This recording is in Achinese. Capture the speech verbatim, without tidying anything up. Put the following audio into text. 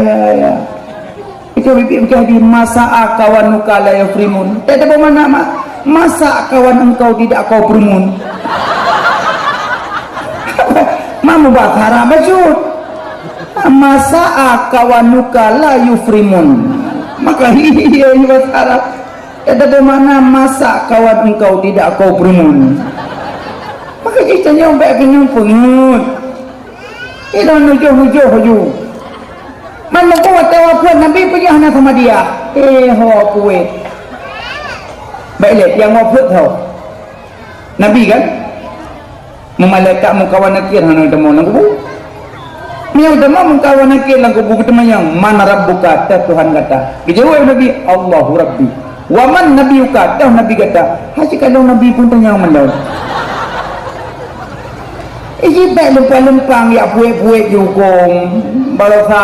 Ya, ya. Itu bibit bekas di masa kawan muka la yufrimun. Tak ada mana ma-, masa kawan engkau tidak kau perumun. Mamu bahasa Arab bacut. Masa kawan muka la yufrimun. Maka iya bahasa Arab. Kata bermakna masa kawan engkau tidak kau perumun. Maka kita nyoe baik kenyang peungeut. Ina nujoh-nujoh laju. Mana ku watée wafeuet Nabi peujah na sama dia. Eh ho kuwet. Baik lé, yang wafeuet ho. Nabi kan? Malaikat Mungkar wa Nakir hana teumong lam kubu. Meunyoe teumong Mungkar wa Nakir lam kubu, geuteumanyong, "Man rabbuka?" Teuh Tuhan gata. Geujaweueb Nabi, "Allahu Rabbi." "Wa man nabiyuka?" Teuh Nabi gata. Hai sikalon Nabi pun tanyong mandum. Iji bèk lumpang-lumpang jak puet-puet jukong. Baroesa